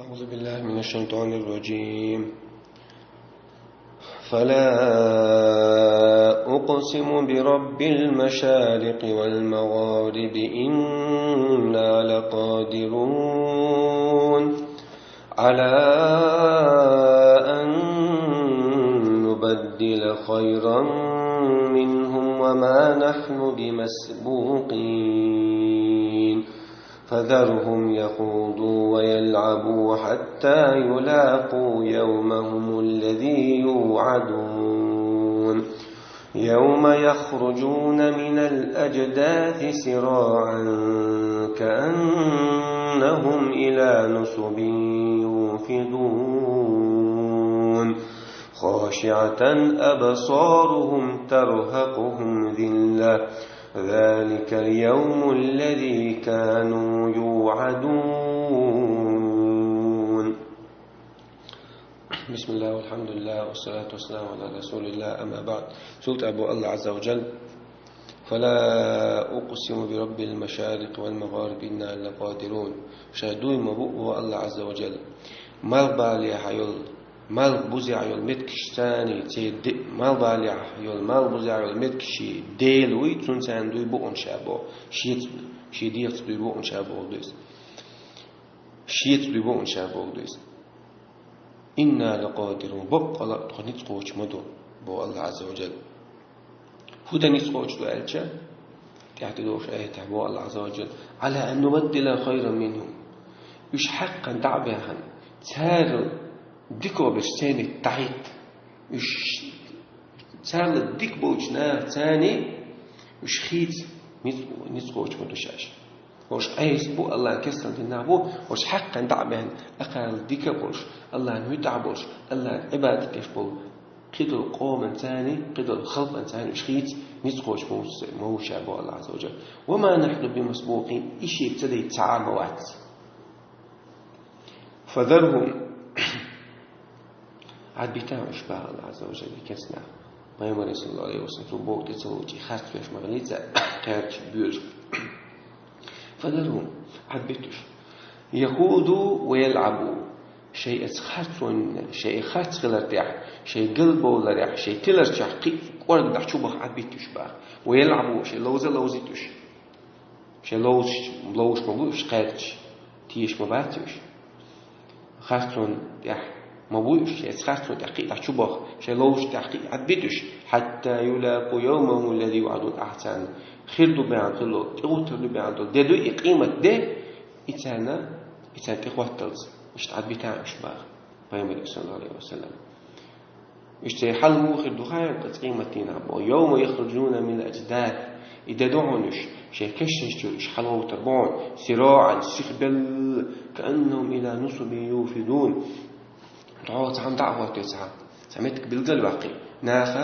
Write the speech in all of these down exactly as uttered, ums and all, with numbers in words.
أعوذ بالله من الشيطان الرجيم. فلا أقسم برب المشارق والمغارب إنا لقادرون على أن نبدل خيرا منهم وما نحن بمسبوقين. فذرهم يخوضوا ويلعبوا حتى يلاقوا يومهم الذي يوعدون. يوم يخرجون من الأجداث سراعا كأنهم إلى نصب يوفضون. خاشعة أبصارهم ترهقهم ذلة. ذلك اليوم الذي كانوا يوعدون. بسم الله والحمد لله والصلاة والسلام على رسول الله، أما بعد. Цул тӀехьагӀа боху Аллахь Ӏазза ва Джалла: «فلا أقسم برب المشارق والمغارب إنا لقادرون». Ша дуй ма бу, боху Аллахь Ӏазза ва Джалла, малхбалехьа йолу, малхбузехьа йолу меттигаш царний, церан де-, малхбалехьа йолу, малхбузехьа йолу меттигаш Дела вуй, цунна царна дуй бу-кх ша боху. Шеца, шен дегӀаца дуй бу-кх ша боху иза. Шеца дуй бу-кх ша боху иза. «Инна лакъадирун», баккъала а тхо ницкъ кхочуш ма ду, боху Аллахь Ӏазза ва Джалла. ХӀун дан ницкъ кхочуш ду аьлча, тӀаьхьа тӀедогӀучу аятехь боху Аллахь Ӏазза ва Джалла: «Ӏала ан нубаддила хайран минхум». Уьш хьаккхана дӀа а баьхна, царал дика берш царниг дӀахӀитта. Уьш царла дика болчу наха царний уьш хийца ниц-, ницкъ кхочуш ма ду шаьш. ХӀорш Ӏеса бу, Аллахьан кестта дина нах бу, хӀорш хьаккхана дӀа а баьхна, акхарал дика а болуш, Аллахьан муьтӀахь а болуш, Аллахьан Ӏибадат деш болу кхидолу къоман царний, кхидолу халкъан царний уьш хийца ницкъ кхочуш ма ву ша боху Аллахь Ӏазза ва Джалла. «Ва ма нахьну бимасбукъин», и шега ца дайта цхьа а ма вац. «Фазархум», Ӏадбита уьш, боху Аллахь Ӏазза ва Джалла, кестта нах. Пайхамаре, саллаллаху Ӏалайхи ва саллам, цо боху тӀе ца лоций, харц веш ма хилийца, кхаьрдаш боьлуш. «Фазархум», Ӏадбита уьш. «Яхуду ва ялъабу». Шайн оцу харцонна, шайн харц хилар тӀехь, шайн галбовларехь, шайн тиларчохь кхин а кӀоргдахь чу баха Ӏадбита уьш, боху. «Ва ялъабу», шайн ловза а ловзийта уьш. Шайн ловзуш, ловзуш ма бу уьш кхаьрдаш, теша ма бац уьш. Харцонна тӀехь ма бу уьш, шайн харцонна тӀехь кхин а дӀа чу баха, шайн ловзуш тӀехь кхин а Ӏадбита уьш. «Хьатта юлакъу йовмахум аллази юъадун», ахь царна хир ду баьхна долу, тӀегӀуттур ду баьхна долу де дуй и, къемат де, и царна, и царна тӀехӀотталц. Иштта Ӏадбита уьш, боху Пайхамаре, саллаллаху Ӏалайхи ва саллам. Уьш церан хьал муха хир ду хаий, къематдийнахь боху: «Йовма яхружуна мин адждас». И де ду хьуна уьш, шайн кешнаш чуьра уьш хьалавовтар бу хьуна, «сираӀан», сихбелла, «кааннахум ила нусубин юфидун». ДӀо цхьаьна дӀа а хӀоттий цхьа, цхьа меттиг билгал ваккхий. Наха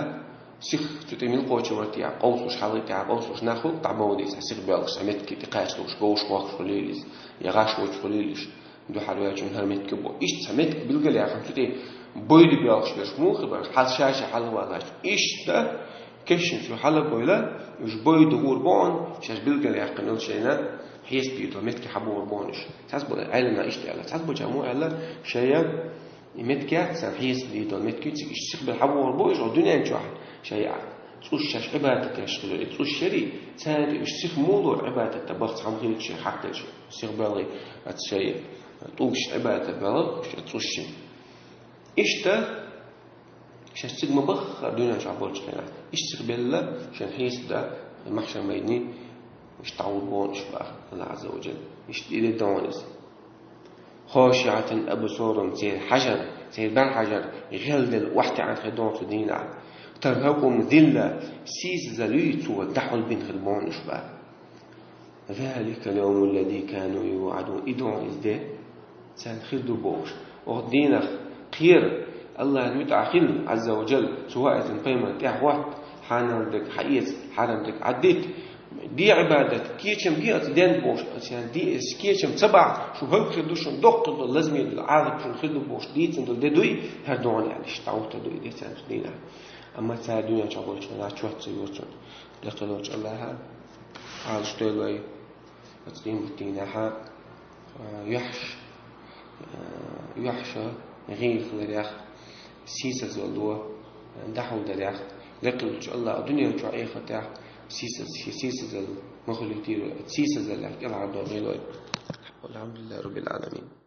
сих цу тӀе мила кхочур вара тӀехь, къовсалуш, хьалхе тӀехь къовсалуш нах хӀуъа дӀабовдий цхьа сихбелла, цхьа меттиг тӀекхачалуш, говш бохкуш хуьлийла иза, я гӀаш воцуш хуьлийла уьш. Дуьхьал ваьлчун хӀара меттиг бу. Иштта цхьа меттиг билгал яьккхина цу тӀе бойда боьлхуш берш муха бара, хьал ша-ша хьалаваллачу. Иштта кешнаш чуьра хьала а бойла, уьш бойда гӀур бу хьуна, шаьш билгал яьккхина йолу шайна хьесап дийр долу меттиг хьабогӀур бу хьуна уьш. Цхьацца болу Ӏеламнаха иштта аьлла. Цхьацца болчара муха аьлла, шайна и меттиг яц царна хьесап дийр долу меттиг, цига уьш сихбелла хьабогӀур бу уьш, оцу дуьнен чохь шайн цӀуш шаьш Ӏибадат деш хилла, и цӀуш шерий, царна тӀе уьш сих муха лору Ӏибадат дан, бахца хьама хилча шайн хьакхделча. Сихбелла, оцу шайн тӀулгаш Ӏибадат белла, шайн цӀушшина. Иштта, шаьш цига ма баххара дуьнен чохь болчу хенахь, иштта сихбелла, шайн хьесап дан, махьшар майдане, иштта дӀагӀур бу хьуна уьш, боху Аллахь Ӏазза ва Джалла. Иштта и де ду хьуна иза. «ХашиӀатан абсарухум», церан хьажар, церан бӀаьрхьажар гӀелделла охьатаьӀна хир ду хьуна цу дийнахь. «Тархьакъухум зилла», сийсазалла юй цо дӀахьулбина хир бу хьуна уьш, боху. «Заликал йовмул лази кану юъадун». И ду хьуна иза де, царна хир ду бохуш. Оцу дийнахь кхера, Аллахьан муьтӀахь хила, Ӏазза ва Джалла, цу ваийтина пайхамар тӀаьхьахӀотта, хьанал дерг хьаэца, хьарам дерг Ӏаддита, де Ӏибадат, кечам де оцу денна бохуш, оцу шен де, кечам ца бахь, шу хӀаллак хир ду, шуна доккха хир ду, лазаме долу Ӏазап шуна хир ду бохуш, дийцина долу де дуй, хӀара ду хьуна аьлла, иштта дӀахӀуттур ду и де царна цу дийнахь. Амма цара дуьнен чохь болчу хенахь чот ца йора цунна. Декъалволчу Аллахьа Ӏалашдойла вай оцу къематдийнахьа, а, юьхьаш, а, йоӀ шу гӀийла хиларах, сийсазвала дӀахьулдарах, лекхача Аллахӏа дунен чу, ахартахь сийсаз-, сийсазал ма хуьлийтийла, сийсазаллех кӀелхьардоагӀийла вай. Валхьамдулиллахӏи раббил Ӏаламин.